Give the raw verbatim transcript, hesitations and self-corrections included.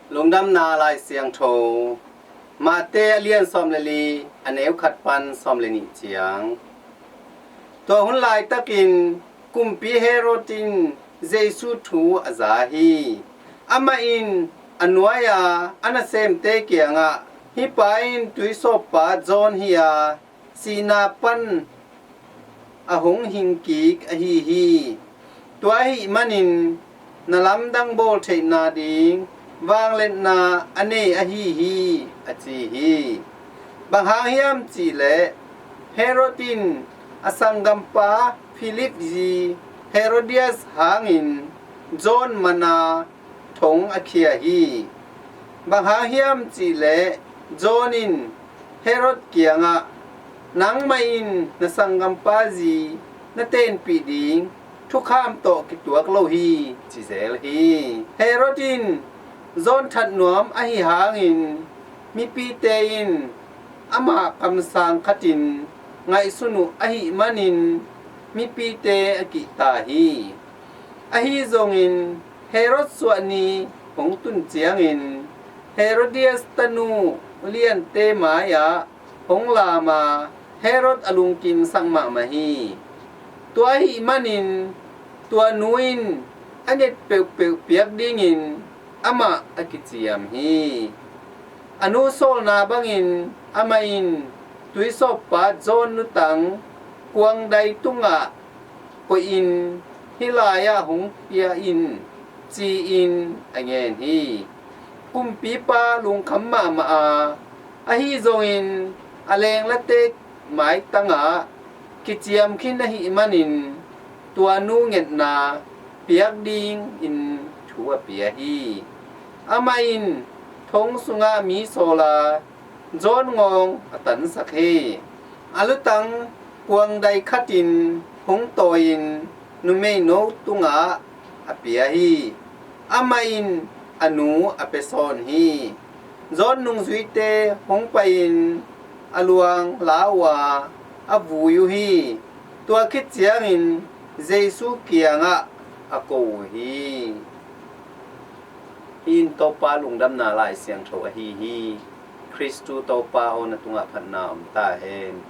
Lungdamna Lai Siangtho, Mate a lian sawm le li, a neu khat pan sawm le nih ciang. Tua hun laitakin Kumpi Herod in Jesu thu a za hi. Amah in a nuai-a a nasemte kiangah, "Hih pa in tuisawppa John hi a, sihna pan a hong hing kik ahi hi. Tua ahih manin na lamdang bawl theihna ding vangliatna a nei ahi hi," a ci hi. Bang hang hiam cihleh Herod in a sanggampa Philip zi Herodias hangin John man a thong a khia hi. Bang hang hiam cihleh John in Herod kiangah, "Nangmah in na sanggampa zi na tenpih ding thukham tawh kituak lo hi," ci zel hi. Herod in John that nuam ahi hangin mipite in amah kamsang khatin ngaihsun uh ahih manin mipite a kihta hi. Ahi zongin Herod suah ni hong tun ciangin Herodias tanu liante mai-ah hong lam a, Herod a lungkimsak mahmah hi. Tua ahih manin tua nu in a nget peuhpeuh piak dingin amah a kiciam hi. A nu sawlna bangin amah in tuisawppa John lutang kuangdai tungah koihin, "Hih lai-ah hong pia in," ci-in a ngen hi. Kumpipa lungkham mahmah a, ahi zongin a lenglate maitangah kiciam khin ahih manin tua nu ngetna piak dingin thu a pia hi. Amah in thong sungah mi sawl a, John ngawng a tansak hi. A lutang kuangdai khatin hong tawi-in numeino tungah a pia hi. Amah in a nu a pia sawn hi. John nungzuite hong pai-in a luang la uh a, a vui uh hi. Tua khit ciangin Jesu kiangah a ko uh hi. Hih in Topa Lungdamna Lai Siangtho ahi hi. Khristu Topa aw, na tungah phatna om ta hen.